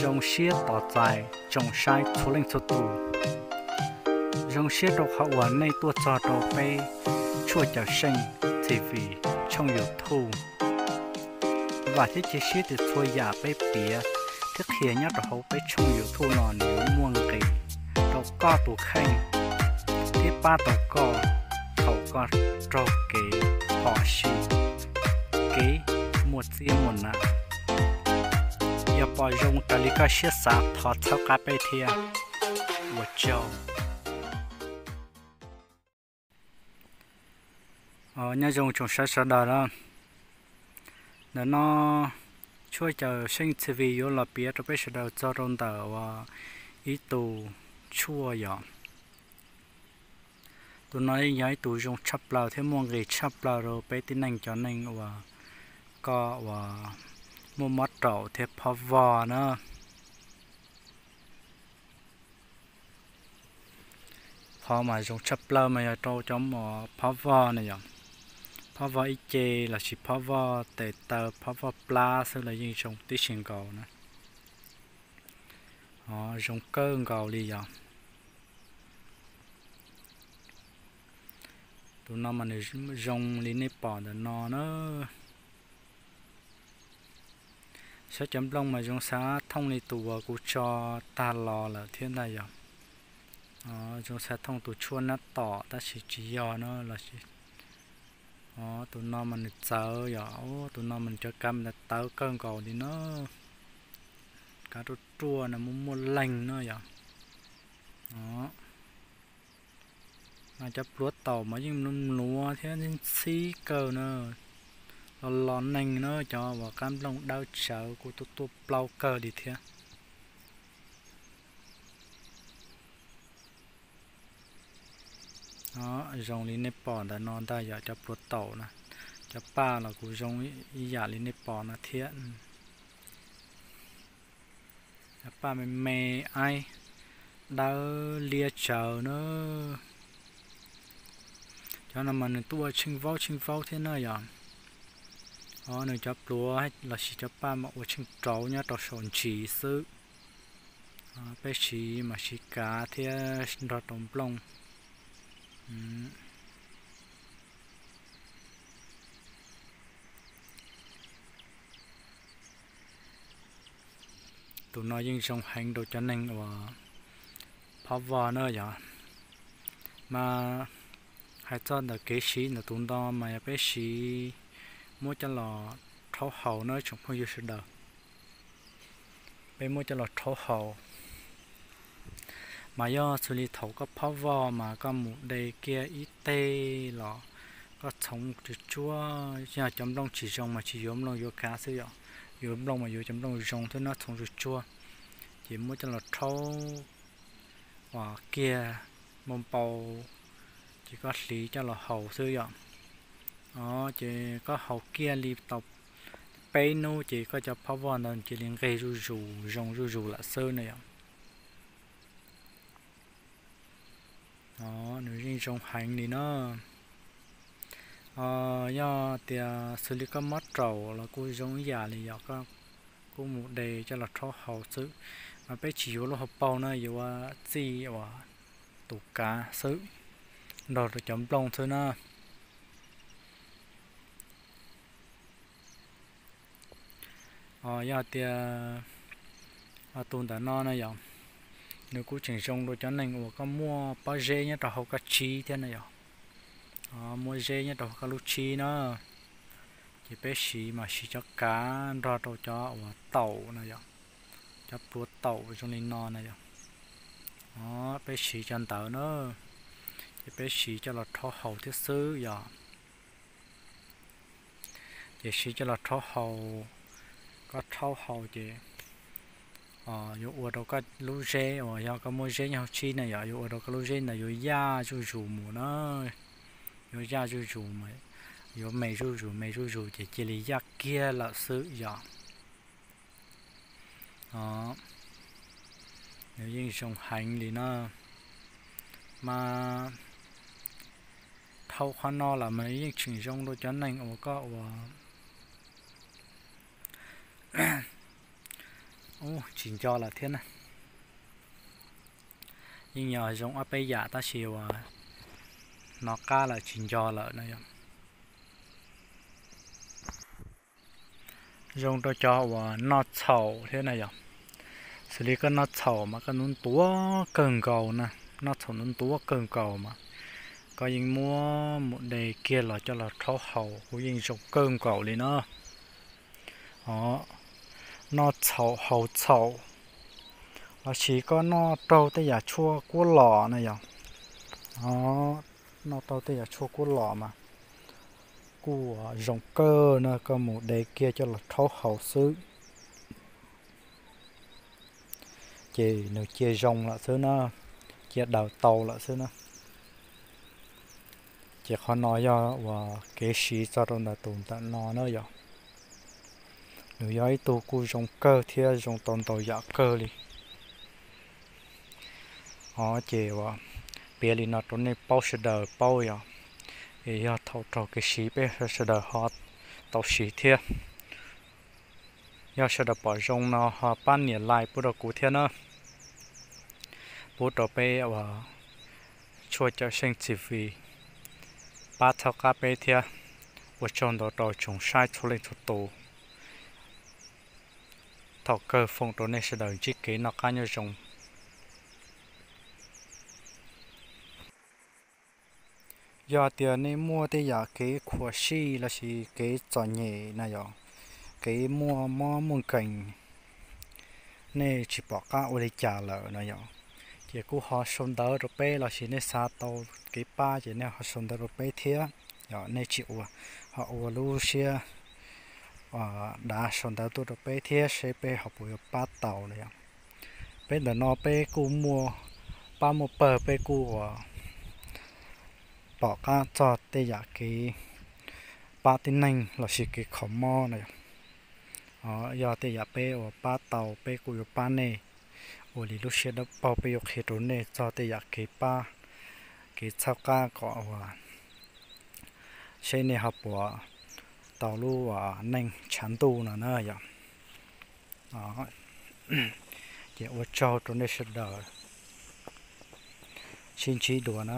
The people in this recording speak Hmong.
Zoo siab tos txais tsoom saib txhua leej txhua tus. Zoo siab rau qhov uas nej tuaj txog rau peb Tshuaj Cawm Seej T V tshooj YouTube. Vam thiab cia siab tias txhua yam peb piav thiab qhia nyob rau hauv peb tshooj YouTube no nws yuav muaj nqis rau koj tus kheej thiab pab tau koj thaum koj raug kev phom sij, kev muaj txiab muaj nam. Yog pom zoo raws li koj siab xav thov txhawb qab peb thiab. Ua tsaug. Nyob zoo tsoom saib sawv daws na. Ntawm no Tshuaj Cawm Seej T V yuav los piav rau peb sawv daws txog rau ntawm uas ib tus tshuaj yom. Tus no yeej yog ib tug zoo tshaj plaws thiab muaj nqis tshaj plaws rau peb tib neeg cov neeg uas koj uas muaj mob raum thiab phob vog na. Qhov mas zoo tshaj plaws mas yog rau cov uas phob vog na yom. Phob vog ib ce lossis phob vog tes taw phob vog plab xwb los yeej zoo tib si nkaus na. Zoo kawg nkaus li yom. Tus no mas nws zoo li nej pom ntawm no na. Saib cov nplooj mas zoo xav thooj li tus uas kuv tso tag los lawm thiab ntag yom. Zoo xav thooj tus tshuaj nab tom tab sis tsis yog na lossis. Tus no mas nws txawv yom. Tus no mas nws cov kav mas tawv kawg nkaus li na. Kav ruaj ruaj na, muaj muaj leeg na yom. Mas cov pluav taum mas yeej mluav mluav thiab ntxhib kawg na. Los los neeg na, cov uas kab nplooj dawb tsawv kuj tuaj tuaj plaub kawg li thiab. Zoo li nej pom ntawm no ntag yom, cov pluav taum na. Cov paj los kuj zoo ib yam li nej pom no thiab. Cov paj me me aib dawb liab tsawv na. Cov no mas nws tuaj ua tsheej vaub tsheej vaub thiab na yom. Nws cov pluav lossis cov paj mas ua tsheej rauv nyob rau saum ntsis xwb. Peb siv mas siv kav thiab nrog rau nplooj. Tus no yeej zoo heev rau cov neeg uas phob vog na yom. Mas hais txog ntawm kev siv ntawm tus no mas yog peb siv muab coj los rhaub haus na tsoom phooj ywg sawv daws. Peb muab coj los rhaub haus. Mas yog xws li thaum koj phob vog mas koj mus de kiag ib teg los koj txhoov tsuag tsuag, yog cov nplooj tsis zoo mas tsis yuav nplooj, yuav kav xwb yom. Yuav nplooj mas yuav cov nplooj zoo thiab na, txhoov tsuag tsuag. Ces muab coj los rhaub uas kiag npau npau, ces koj hliv coj los haus xwb yom. Ces koj haus kiag li tau peb hnub ces koj cov phob vog ntawd cia li nqig zuj zus zoo zuj zus lawm xwb na yom. Nws yeej zoo heev li na. Yog tias xws li koj mob raum los kuj zoo ib yam li yom, koj kuj mus de coj los rhaub haus xwb. Mas peb tsis yuav lub hauv paus na, yuav txij uas tus kav xwb, nrog rau cov nplooj xwb na. Yog tias tus ntawm no na yom, nws kuj tseem zoo rau cov neeg uas koj muaj pob zeb nyob rau hauv koj tsib thiab na yom. Muaj zeb nyob rau hauv koj lub tsib na, ces peb siv mas siv cov kav nrog rau cov uas taum na yom, cov pluav taum zoo li no na yom. Peb siv cov ntawd na, ces peb siv coj los rhaub haus thiab xwb yom. Ces siv coj los rhaub haus, koj rhaub haus ces yuav ua rau koj lub zeb uas yog koj muaj zeb nyob hauv tsib na yom, yuav ua rau koj lub zeb ntawd yuav yaj zuj zus mus na. Yuav yaj zuj zus, yuav me zuj zus me zuj zus ces cia li yaj kiag lawm xwb yom. Nws yeej zoo heev li na. Mas dhau qhov no lawm mas yeej tseem zoo rau cov neeg uas koj ua Tsis nco lawm thiab na. Yeej yog zoo ob peb yam tab sis uas hnov qab lawm tsis nco lawm no yog zoo rau cov uas noj txhaum thiab na yom. Xws li koj noj txhaum mas koj ntuav ntuav kawg nkaus na, noj txhaum ntuav ntuav kawg nkaus mas koj yeej muab mus de kiag los coj los rhaub haus kuj yeej zoo kawg nkaus li na. Os, noj txhaum haus txhaum, los sis koj noj raug tej yam tshuaj kuab los na yom. Os, noj raug tej yam tshuaj kuab los mas kuj zoo kawg na, koj mus de kiag coj los rhaub haus xwb ces nws cia zoo lawm xwb na, cia daws tau lawm xwb na. Ces qhov no yog uas kev siv txog rau ntawm tus ntawm no na yom. Nws yog ib tug kuj zoo kawg thiab zoo tau ntau yam kawg li. Os, ces uas piav li no rau nej paub sawv daws paub yom. Es yog thaum raug kev siv peb sawv daws ho tau siv thiab. Yog sawv daws pom zoo no ho pab nias like pub rau kuv thiab na, pub rau peb uas tshuaj cawm seej txi vi pab txhawb qab peb thiab. Ua tsaug ntau rau tsoom saib txhua leej txhua tus. Thaum kawg foom rau nej sawv daws ntsib kev noj qab nyob zoo. Yog tias nej muaj tej yam kev khuam sij los sis kev txom nyem na yom, kev muaj mob muaj nkeeg, nej tsis pom qab ua li cas lawm no yom, ces kuj ho sau ntawv rau peb los sis nej xav tau kev pab ces nej ho sau ntawv rau peb thiab. Yog nej tsis ua, ho ua lub siab dav sau ntawv tuaj rau peb thiab seb peb ho puas yuav pab tau no yom. Peb ntawm no peb kuj muaj pab muaj pawg peb kuj uas pom qab txog tej yam kev pab tib neeg los sis kev kho mob no yom. Yog tej yam peb uas pab tau peb kuj yuav pab nej. Ua li lub siab dawb paug peb yuav qhia rau nej txog tej yam kev pab, kev txhawb qab kom uas seb nej ho puas tau lub neej tshav ntuj no na yom. Ces ua tsaug rau nej sawv daws, sib ntsib dua na.